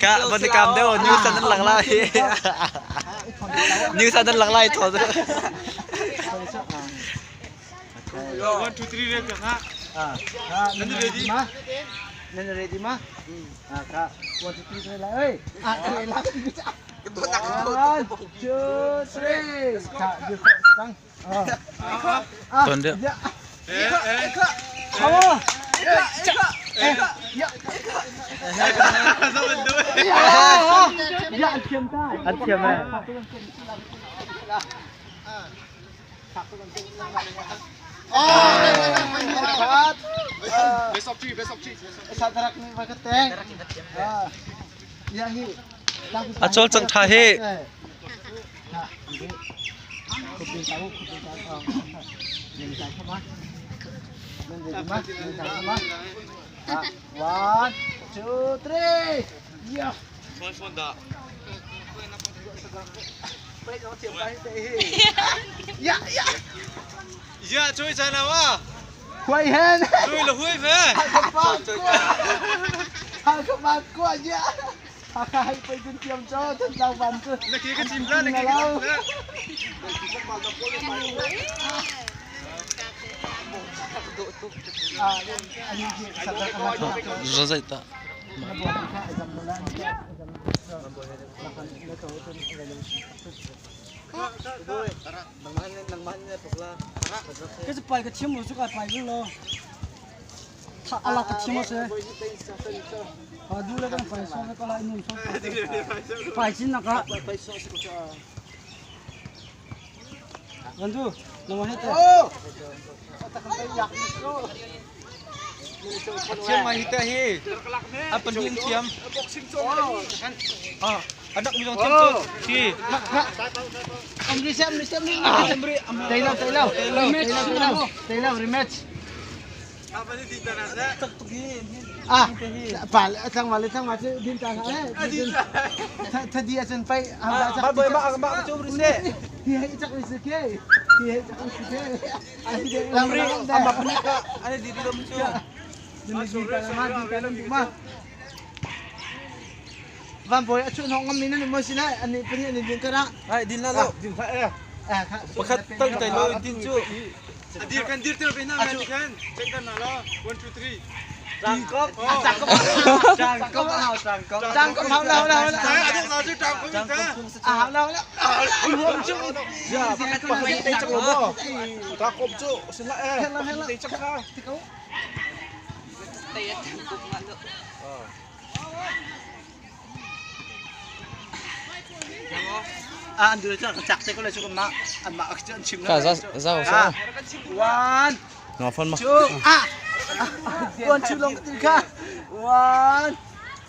Ka van i kam deuh news an lang lai. News an lang lai thaw. One, two, three, ready ha. Nan ready ma? Nan ready ma? Ah, ka. One, two, three, lai. Oi. Ah, lai. One, two, three. Ka, you sang. Ah. Tuan deuh. Ya. Eh, eh. Awo. Eh, ya. Ya. Ya, an thiam ta. An thiam eh. Best of three, best of three. A cawlcangh ṭha hi. One, two, three. Yeah. Phone phone dah. Ya, ya. Ya, chui chan awa. Quay hen. Chui là hui về. Hal ka ma kwa ya. Haka hai pai dun tiam cho thân tao van chu. Na ki ka chim la, na ki ka chim la. Ah, ani ki sa ta ka ma. Ra zai ta. Cái bài cái chiếm một chút cái bài luôn thà ala cái chiếm một sẽ à du là cái bài số cái lại nung số bài chín là cái gần du nó mà hết rồi Thiam ngai hi te hi. A pan hin thiam. Ah, anak mi zong thiam tu. Hi. Amri sem amri sem amri. Tay lau tay lau. Tay lau tay lau rematch. Ah, pa thang ma le thang ma chu din ta ha. Tha di achen pai Ah, ba boy ma ma chu ri se. Hi hai chak ri se ke. Hi hai chak ri se ke. Amri amma pani ka ane di di dom chu. Van boy achu nong ngam ni na mo sila ani pani ani din kara. Ai din la lo. Eh kha. Pakhat tal tai lo din chu. Dir kan dir ter bina man kan. Check kan na lo. 1 2 3. Tang kop. Tang kop Tang kop. Tang kop hau la hau la hau la. Saya ada sa chu tang ko ta. Ah hau la hau la. Huam chu. Ya, pakhat pakhat tai chak lo mo. Ta kop chu sin la eh. Hello hello. Tai chak kha. Ah an du chak chak te ko le chu ma an ma ak chu chim Ka za za sa. One Nga phone ma. two ah one two long tin kha. One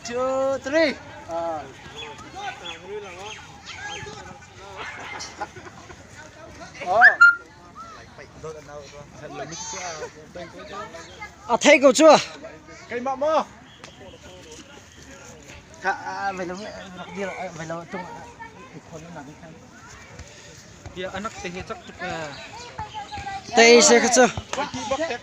two three. Ah. Oh. À thấy cậu chưa Kai ma mo. Kha về lâu dir về lâu tung khon na ni khan. Ya anak te hi chak tuk. Tây sẽ cái chưa Ki bak tek.